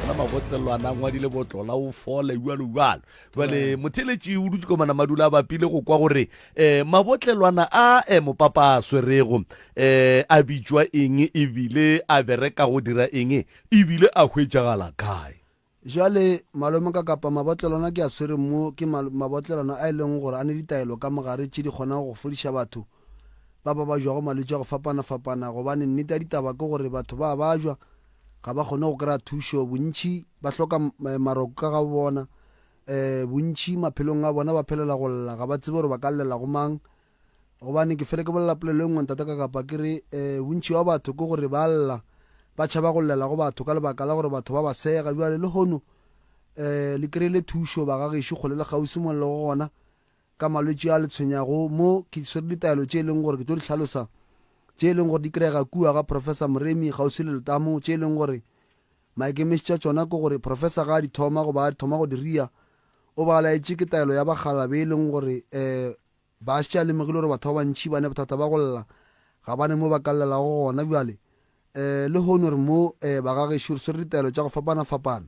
Ona mabotlelwana a ngwadile botlola o fole jalo jalo. Jwale motheletši o dutše komana madula a bapile go kwa gore um mabotlelwana a um mopapa a swerego um a bitšwa eng ebile a bereka go dira eng ebile a hwetšagala kae. Jwale malome ka kapa mabotlelwana ke a swereng mo ke mabotlelwana a e leng gore a ne ditaelo ka mogare tše di kgonago go fodiša batho ba ba bajwago malwetši a go fapana-fapana gobane nnete ya ditaba ke gore batho ba bajwa ga ba kgone go kry-a thušo bontši ba hloka maroko ka ga bona um bontši maphelong a bona ba phelela go lla ga ba tsebe gore ba ka llela go mang gobane ke fele ke bolela polelo e nngwe ntate ka kapa ke re um bontši wa batho ke gore ba lla ba tšhaba go llela go batho ka lebaka la gore batho ba ba sega jale le hono um le kry-ile thušo ba gagešo kgole le kgauswi mo le go gona ka malwetši a le tshwenyago mo ke swere ditaelo tše e leng gore ke tlo di hlalosa tše e leng gore di kry-ega kua ga Professor Moremi kgauswi le letamo tše e leng gore maikemišetšo a tšona ke gore Professor ga a di thoma goba a thoma go di ria o ba laetše ke taelo ya bakgalabe e leng gore um Ba šetše a lemogile gore batho ba bantši ba ne bothata ba go lla, ga ba ne mo ba ka llelago gona. Bjale, um lehono re mo, um bagagešo, re swere ditaelo tša go fapana-fapana.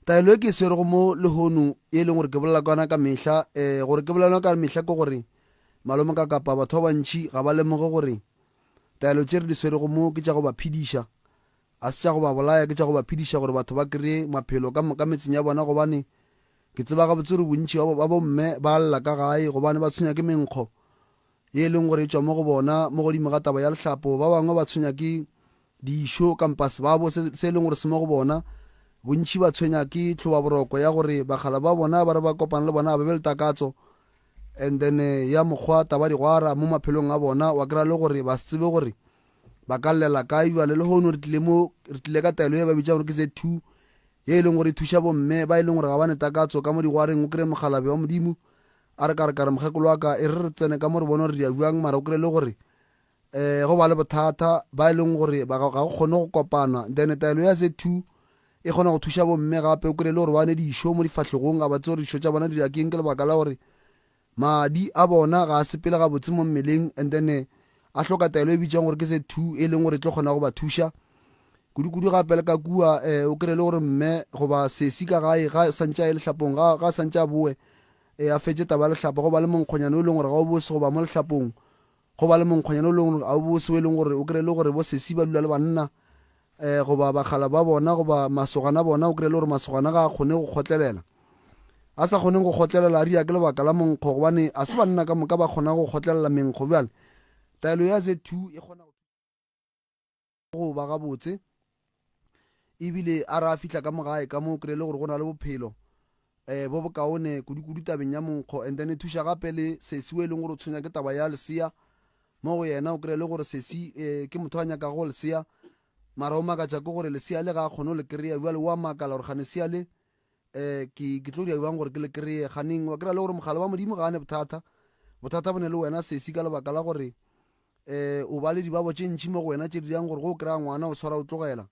Taelo e ke e swerego mo lehono, e leng gore ke bolela ka yona ka mehla, um gore ke bolela ka mehla ke gore malome ka kapa batho ba bantši ga ba lemoge gore taelo tše re di swerego mo ke tša go ba phediša, a se tša go ba bolaya, ke tša go ba phediša gore batho ba kry-e maphelo ka, ka metseng ya bona gobane Ke tseba gabotse gore bontši ba bomme ba lla ka gae gobane ba tshwenya ke menkgo ye e leng gore e tšwa mo go bona mo godimo ga taba ya lehlapo. Ba bangwe ba tshwenya ke dišo kampa sebabo se se e leng gore se mo go bona. Bontši ba tshwenya ke tlhobaboroko ya gore bakgala ba bona ba re ba kopana le bona ga ba be le takatso and then eh, ya mokgwa taba digwara mo maphelong a bona wa kry-a le gore ba se tsebe gore ba ka llela kae jale lehono re tlile mo re tlile ka taelo ye ba bitsa gore ke z2 ye e leng gore e thuša bomme ba e leng gore ga ba ne takatso ka mo digwareng o kry mogalabe wa modimo a re ka re ka re mokgekolo wa ka e re re tsene ka mo re bone gore re ya jang mara o kry le gore um go ba le bothata ba e leng gore ga go kgone go kopana then taelo ya z2 e kgona go thuša bomme gape o kry le gore ba ne dišo mo difahlegong ga ba tse gore dišo tša bona di dira keng ke lebaka la gore Madi a bona ga a sepele gabotse mo mmeleng and then a hloka taelo e bitswang gore ke se two e leng gore e tlo kgona go ba thuša kudu-kudu gape le ka kua um o kry-e le gore mme goba sesi ka gae ga santše a ye lehlapong ga ga santše a boe um a fetše taba ya lehlapa go ba le monkgonyane o e leng gore ga o bose goba mo lehlapong go ba le monkgonyane o leng gore ga o bose o e leng gore o kry-e le gore bo sesi ba dula le banna um goba bakgala ba bona goba masogana bona o kry-e le gore masogana ga a kgone go kgotlelela a sa kgoneng go kgotlelela a ria ke lebaka la monkgo gobane a se banna ka moka ba kgona go kgotlelela menkgo bjale taelo ya z2 e kgona go ba gabotse ebile a re a fihla ka mogae ka mo kry-e le gore go na le bophelo um bo bokaone kudu-kudu tabeng ya monkgo and then e thuša gape le sesi o e leng gore o tshwenya ke taba ya lesea mo go yena o kry-e le gore sesi um ke motho a nyakago lesea mara o makatša ke gore lesea le ga a kgone go le kry-a bjale o a makala gore gane sea le um ke ke tlo dira bjang gore ke le kry-e ganeng wa kry-a le gore mogala wa modimo ga a ne bothata bothata bo ne le wena sesi ka lebaka la gore um o ba le dibabo tše ntšhi mo go wena tše di dirang gore go o kry-a ngwana o tshwara o tlogela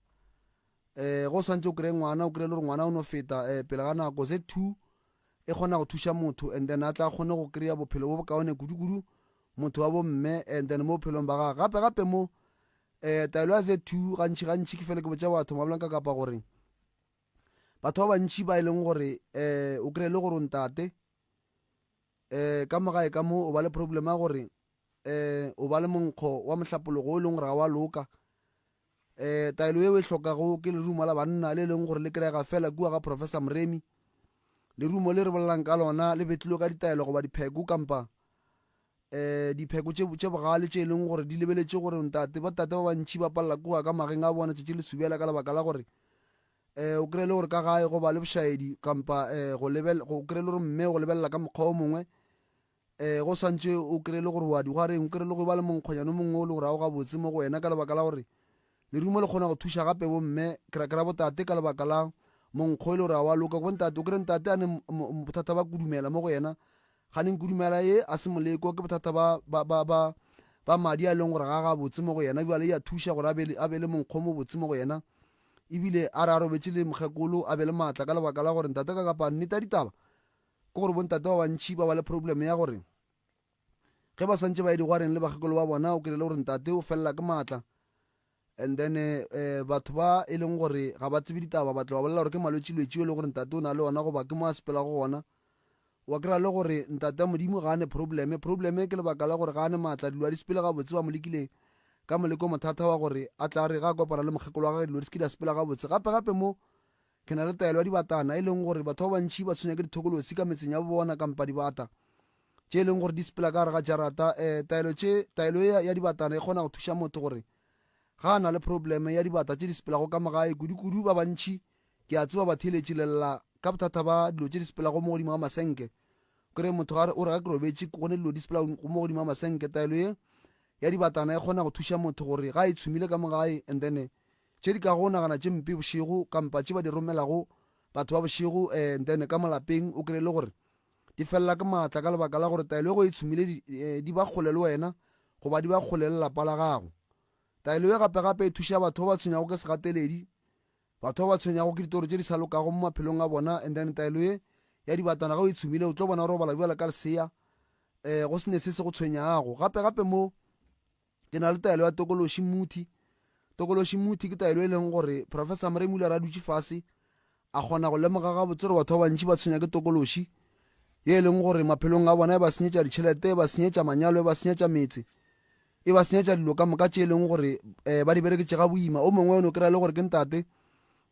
um go swantse o kry-e ngwana o kry-e le gore ngwana o no feta um pele ga nako ze two e kgona go thuša motho and then a tla kgone go kry-a bophelo bo bokaone kudu-kudu motho wa bomme and then mo bophelong ba gage gape gape mo um taelo ya z two gantšhi gantšhi ke fele ke botša batho mabolanka kapa gore batho ba bantšhi ba e leng gore um o kry-e le gore ntate um ka mo gae ka mo o ba le problem ya gore um o ba le monkgo wa mohlapologo o e leng gore ga wa loka um taelo eo e hlokago ke lerumo la banna le e leng gore le kry-ega fela kua ga professor moremi lerumo le re bolelang ka lona le betlilwe ka ditaelo goba dipheko kampa um dipheko tše tše bogale tše e leng gore di lebeletše gore ntate ba tate ba bantšhi ba palela kua ka mageng a bona tšatši le subela ka lebaka la gore um o kry-e le gore ka gae go ba le bošaedi kampa um go lebel go kry-e le gore mme go lebelela ka mokgwa o mongwe um go swantše o kry-e le gore wa digwareng o kry-e le go ba le monkgonyane o mongwe o le gore ga o gabotse mo go wena ka lebaka la gore lerumo le kgona go thuša gape bomme ke ra botate ka lebaka la monkgo e le gore ga wa loka go ntate o kry ntate a ne bothata ba kudumela mo go yena ganeng kudumela ye a se moleko ke bothata ba ba ba ba ba madi a e leng gore ga gabotse mo go yena jale ya thuša gore a be le monkgo mo botse mo go yena ebile a re a robetše le mokgekolo a be le maatla ka lebaka la gore ntate ka kapa nnete ya ditaba ke gore bontate ba bantšhi ba ba le problem ya gore ge ba santše ba ye digwareng le bakgekolo ba bona o kry-e le gore ntate o felela ke maatla. And then um batho ba e leng gore ga ba tsebe ditaba ba tla ba bolela gore ke malwetšilwetši e le gore ntate o na le ona goba ke mo a sepelago gona. Wa kry-a le gore ntate Modimo ga a ne probleme. Probleme ke lebaka la gore ga a ne maatla, dilo ga di sepele gabotse, ba mo lekile ka moleko mothata wa gore a tla re ga a kopana le mokgekolo wa gage dilo di se ke di a sepela gabotse. Gape gape mo ke na le taelo ya dibatana e leng gore batho ba bantši ba tshwenya ke dithokolosi ka metseng ya bona kampa dibata tše e leng gore di sepela ka gare ga jarata. Um taelo tše taelo e ya dibatana e kgona go thuša motho gore ga a na le probleme ya dibata tše di sepelago ka mogae, kudu-kudu ba bantši ke a tseba batheeletši le lla ka bothata ba dilo tše di sepelago mo godimo ga masenke. Kry motho ga o re ga ke robetše go ne dilo di sepela mo godimo ga masenke. Taelo ye ya dibatana e kgona go thuša motho gore ga e tshumile ka mo gae and then tše di kago nagana tše mpe bošego kampa tše ba di romelago batho ba bošego and then ka molapeng o kry le gore di felela ke maatla ka lebaka la gore taelo e go e tshumile di ba kgole le wena goba di ba kgole le lapa la gago. Taelo ye gape-gape e thuša batho ba ba tshwenyago ke segateledi, batho ba ba tshwenyago ke ditoro tše di sa lokago mo maphelong a bona. And then taelo ye ya dibatana ge o e tshumile o tlo bona o robala bjala ka lesea um go se ne se se go tshwenyago. Gape-gape mo ke na le taelo ya tokološi muthi. Tokološi muthi ke taelo e leng gore Professor Moremi o ile a re a dutše fase a kgona go lemoga gabotse gore batho ba bantši ba tshwenya ke tokološi ye e leng gore maphelong a bona e ba senyetša ditšhelete, e ba senyetša manyalo, e ba senyetša metse, e ba senyetša dilo ka moka tše e leng gore um ba di bereketše ga boima. O mongwe o no kry-a le gore ke ntate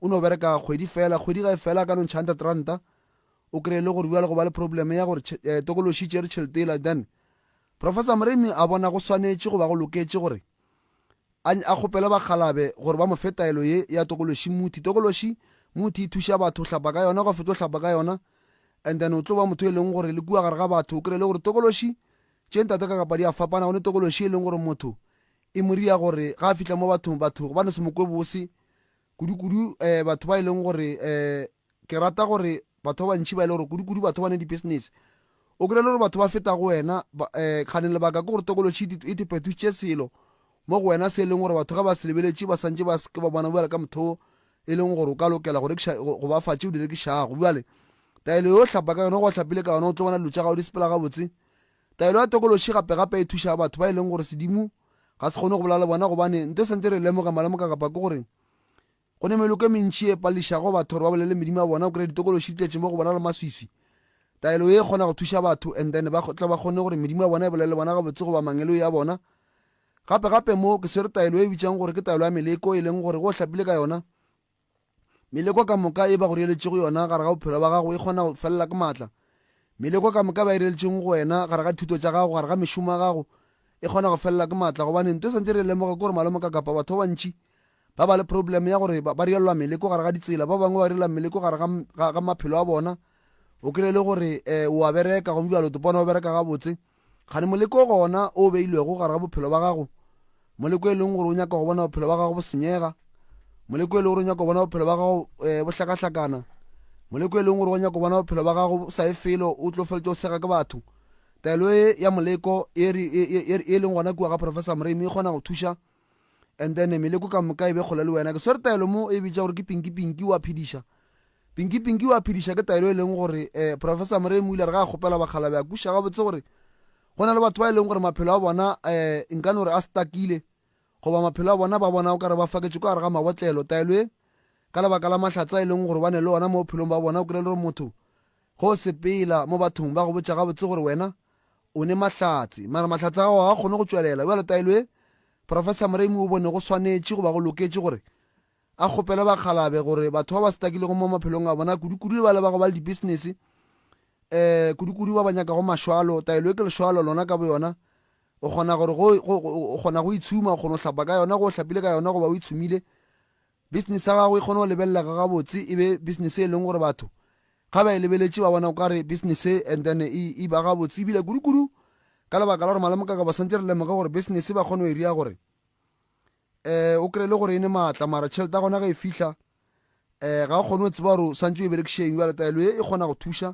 o no bereka kgwedi fela, kgwedi ga e fela a ka no ntšha hundred ranta, o kry-e le gore bjale go ba le problem ya gore tokološi e tšere tšhelete ela. Then Professor Moremi a bona go swanetše goba go loketše gore a, a kgopele bakgalabe gore ba mo fe taelo ye ya tokološi muthi. Tokološi muthi e thuša batho go hlapa ka yona, go fetša go hlapa ka yona and then o tlo ba motho e leng gore le kua gare ga batho o kry-e le gore tokološi tše ntate ka kapa di a fapana. Go ne tokološi e leng gore motho e mo ria gore ga a fihla mo bathong, batho ba no se mo kwe bose kudu-kudu. Um batho ba e leng gore um ke rata gore batho ba bantši ba e le gore kudu-kudu batho ba ne di-business o kry-e le gore batho ba feta go wena um kgane lebaka ke gore tokološi e te selo mo go wena se e leng gore batho ga ba se lebeletše ba santše ba seke ba bona bjale ka motho e leng gore o ka lokela go rekiša go ba fa tše o di rekišago. Bjale taelo yo hlapa ka yona go hlapile ka yona o tlo bona dilo tša gago di sepela gabotse. Taelo ya tokološi gape gape e thuša batho ba e leng gore sedimo ga se kgone go bolela le bona, gobane nto e santse re lemoga malemoka kapa ke gore go ne meloko e mentši e palelišago batho gore ba bolele medimo ya bona. O kry-e ditokološi di tletše mo go bona le maswiswi. Taelo ye e kgona go thuša batho and then ba tla ba kgone gore medimo ya bona e bolele le bona gabotse goba mangeloi a bona. Gape gape mo ke swere taelo e bitšang gore ke taelo ya meleko, e leng gore go hlapile ka yona meleko ka moka e ba go reeletšego yona gare ga bophelo ba gago e kgona go felela ke maatla. Meleko ka moka ba e reeletšego go wena gare ga dithuto tša gago, gare ga mešomo ya gago e kgona go felela ke maatla, gobane nto e santse re lemoga ke gore malome ka kapa batho ba bantši ba ba le problem ya gore ba rielelwa meleko gare ga ditsela, ba bangwe ba rielelwa meleko gare ga maphelo a bona. O kry-e le gore um o a bereka gomme bjalo topona o bereka gabotse, kgane moleko gona o beilwego gare ga bophelo ba gago, moleko e leng gore o nyaka go bona bophelo ba gago bo senyega, moleko e leng gore o nyaka go bona bophelo ba gago um bo hlakahlakana, moleko e leng gore o nyaka go bona bophelo ba gago bo sa ye felo, o tlo feletša o sega ke batho. Taelo e ya moleko e, e, e, e leng gona kua ga Professor Moremi e kgona go thuša and then meleko ka moka e be kgole le wena. Ke swere taelo mo e bitša gore ke pinki pinki wa phediša. Pinki pinki wa phediša ke taelo e leng gore um Professor Moremi o ile re ga a kgopela bakgalabe a kuša gabotse gore go na le batho ba e leng gore maphelo a bona um nka no re a stakile goba maphelo a bona ba bona o kare ba faketše ka gare ga mabotlelo. Taelo e ka lebaka la mahlatse a e leng gore ba ne le ona mo bophelong ba bona, o kry-e le gore motho ge o sepela mo bathong ba go botša gabotse gore wena o ne mahlatse, mara mahlatse a gago ga a kgone go tšwelela. Bjale taelo e Professor Moremi o bone go swanetše goba go loketše gore a kgopele bakgalabe gore batho ba ba setakilego mo maphelong a bona, kudu-kudu ba le ba go ba le di-business, um kudu-kudu ba ba nyakago mašwalo. Taelo e ke lešwalo lona ka boyona, o kgona gore o kgona go itshuma, o kgona go hlapa ka yona, go o hlapile ka yona goba o itshumile, business ya gago e kgone go lebelelega gabotse, e be business e leng gore batho ga ba e lebeletše ba bona o kare business e and then e, e ba gabotse. Ebile kudu-kudu ka lebaka la gore malemokaka ba santse re lemoge gore business ba kgone go e ria gore um o kry-e le gore e ne maatla, mara tšhelete ya gona ge e fihla um ga o kgone go tseba gore o swantse o e berekišeng. Bjale taelo e e kgona go thuša.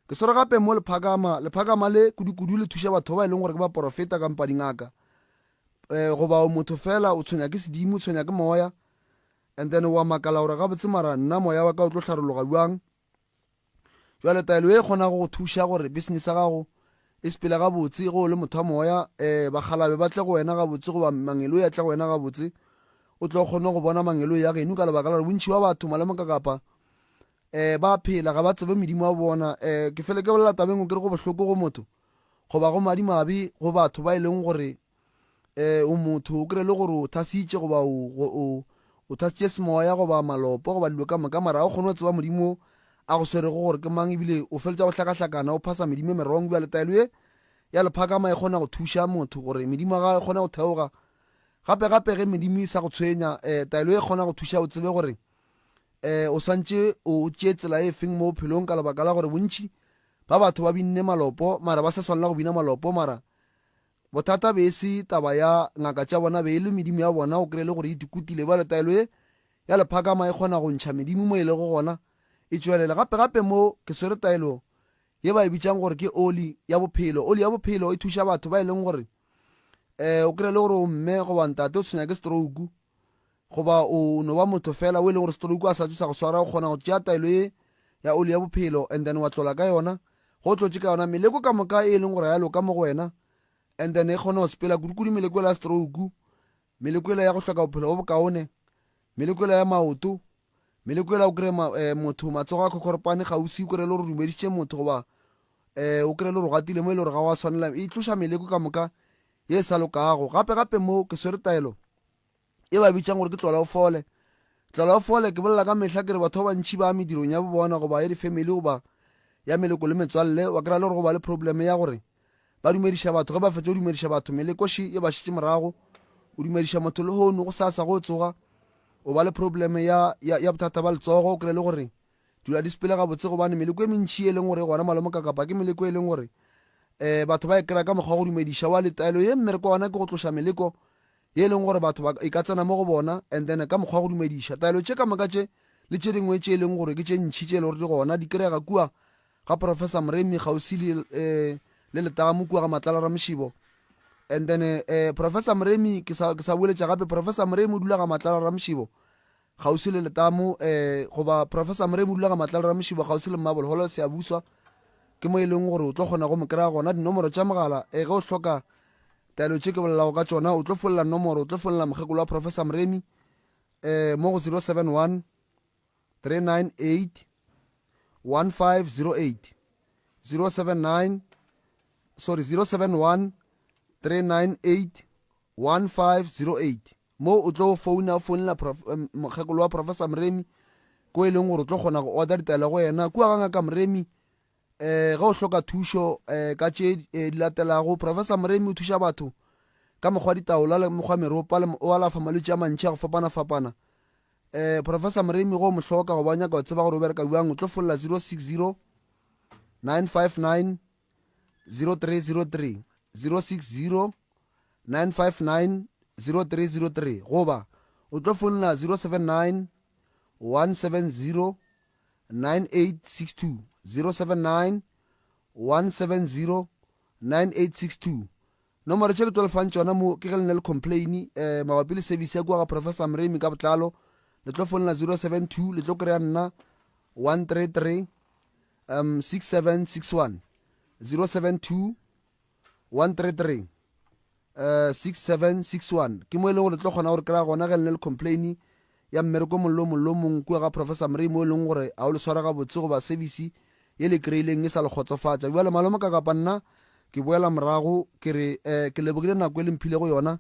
Ke swere gape mo lephakama, lephakama le kudu-kudu le thuša batho ba e leng gore ke baporofeta kampa dingaka, um goba o motho fela o tshwenya ke sedimo, o tshwenya ke moya, and then wa makala gore gabotse mara nna moya wa ka o tlo hlarologa bjang. Jwale taelo e kgonago go thuša gore business ya gago e sepele gabotse ge o le motho wa moya, um bakgalabe ba tle go wena gabotse goba mangeloi a tle go wena gabotse. o tlo kgone go bona mangeloi ya geno ka lebaka la gore bontši ba batho malemokakapa um ba phela ga ba tsebe medimo ya bona. Um ke fele ke bolela tabeng o kere go bohloko go motho goba go madimabe go batho ba e leng gore um o motho o kry le gore o thasitše goba o thasitše semoya goba malopo goba dilo ka moka, mara ga o kgone go tseba modimo a go swerego gore ke mang, ebile o feletša go hlakahlakana o phasa medimo e merong. Bjale taelo ye ya lephakama e kgona go thuša motho gore medimo ya gagwe e kgone go theoga. Gape gape ge medimo e sa go tshwenya, um taelo e kgona go thuša o tsebe gore um o swantše o tšee tsela e feng mo bophelong, ka lebaka la gore bontši ba batho ba binne malopo mara ba sa swanela go bina malopo, mara bothata be e se taba ya ngaka tša bona, be e le medimo ya bona, o kry-e le gore e tikutile. Bjale taelo ye ya lephakama e kgona go ntšha medimo mo e lego gona e tšwelele. Gape gape mo ke swere taelo ye ba e bitšang gore ke oli ya bophelo. Oli ya bophelo e thuša batho ba e leng gore um o kry-e le gore o mme goba ntate o tshwenya ke stroke, goba o no ba motho fela o e leng gore stroke a sa tse sa go swara, o kgona go tšea taelo ye ya oli ya bophelo and then wa tlola ka yona. Go tlotše ka yona meleko ka moka e leng gore ya loka mo go wena, and then e kgone go sepela kudu-kudu meleko ela ya stroke, meleko ela ya go hloka bophelo bo bokaone, meleko ela ya maoto, meleko ela o kry eh, motho matsogo a khokhoropane gausi, o kry le gore o dumedišitše motho goba um o kry le gore o gatile mo e le gore ga wa swanela, e tloša meleko ka moka ye e sa lokago. Gape gape mo ke swere taelo e ba bitšang gore ke tlola o fole. Tlola o fole ke bolela ka mehla ke re batho ba bantši ba medirong ya bona goba ya di-family goba ya meloko le metswalle, wa kry-a le gore go ba le problem ya gore ba dumediša batho, ge ba fetša go dumediša batho meleko še e ba šetše morago. O dumediša motho lehono, go sasa go tsoga o ba le problem ya, ya, ya bothata ba letsogo, o kry-e le gore dilo di sepele gabotse, gobane meleko e mentšhi e leng gore gona malomokakapa ke meleko e leng gore um batho ba e kry-a ka mokgwa wa go dumediša. Wa le taelo ye mmereko wa gona ke go tloša meleko ye e leng gore batho ba e ka tsena mo go bona and then ka mokgwa wa go dumediša. Taelo tše ka moka tše le tše dingwe tše e leng gore ke tše ntšhi tše e le gore di gona di kry-ega kua ga Professor Moremi kgauswi le eh, le letamo kua ga Matlala Ramoshibo. And then eh, Professor Moremi ke sa ke sa boeletša gape, Professor Moremi o dula ga Matlala Ramoshibo kgauswi le letamo, eh, goba Professor Moremi o dula ga Matlala Ramoshibo kgauswi le Marble Hall Seabuswa, ke mo e leng gore o tlo kgona go mo kry-a gona. Dinomoro tša mogala eh, ge o hloka taelo tše ke bolelago ka tšona, o tlo folela nomoro, o tlo folela mokgekolo wa Professor Moremi eh, mo go 071 398 1508, 079, sorry, 071 398 1508. Mo o tlo founa, o founela mokgekolo wa Professor Moremi, ko e leng gore o tlo kgona go order ditaelo go yena kua ga ngaka Moremi. Um ge o hloka thušo um ka tše di latelago, Professor Moremi o thuša batho ka mokgwa ditaola le mokgwa meropa, le o alafa malwetši a mantši a go fapana-fapana. Um Professor Moremi go mo hloka goba o nyaka go tseba gore o bereka bjang, o tlo folla 060 959 0303, 060 959 0303, goba o tlo founela 079 170 9862, 079 170 9862. Nomoro tše ke tlo le fang tšona mo ke ge le ne le complain eh, mabapi le service ya kua ga Professor Mremi ka botlalo, le tlo founela 072, le tlo kry-a nna 133 um 6761, 072 133 uh, 6761. Ke mo e leng gore tlo kgona gore kry-a gona ge le ne le complain ya mmereko mongwe le mongwe le mongwe kua ga Professor Mremi mo e leng gore a o le swara gabotse goba service ye le kry-ileng e sa le kgotsofatša. Bjale malome ka kapa nna ke boela morago ke re um ke lebogile nako e le mphile go yona,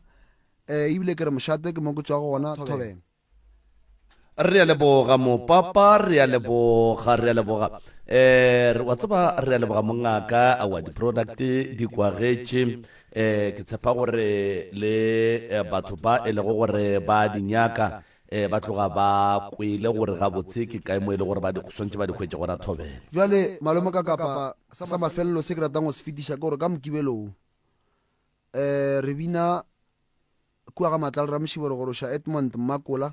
um ebile ke re mošate ke mo ke tšwago gona thobela. Re a leboga mopapa, re a leboga, re a leboga. Eh, wa tseba re a leboga mongaka, awa di-product di kwagetše. Eh, ke tshepa gore le eh, batho ba e lego gore ba di nyaka eh, ba tloga ba kwele gore gabotse ke kae mo e le gore ba di swantše ba di hwetše gona thobela. Bjale malome ka kapa sa mafelelo se ke ratang go se fetiša ke gore ka Mokibelo wo um re bina kua ga Matlala Ramošibo re goroša Edmond Mmakola.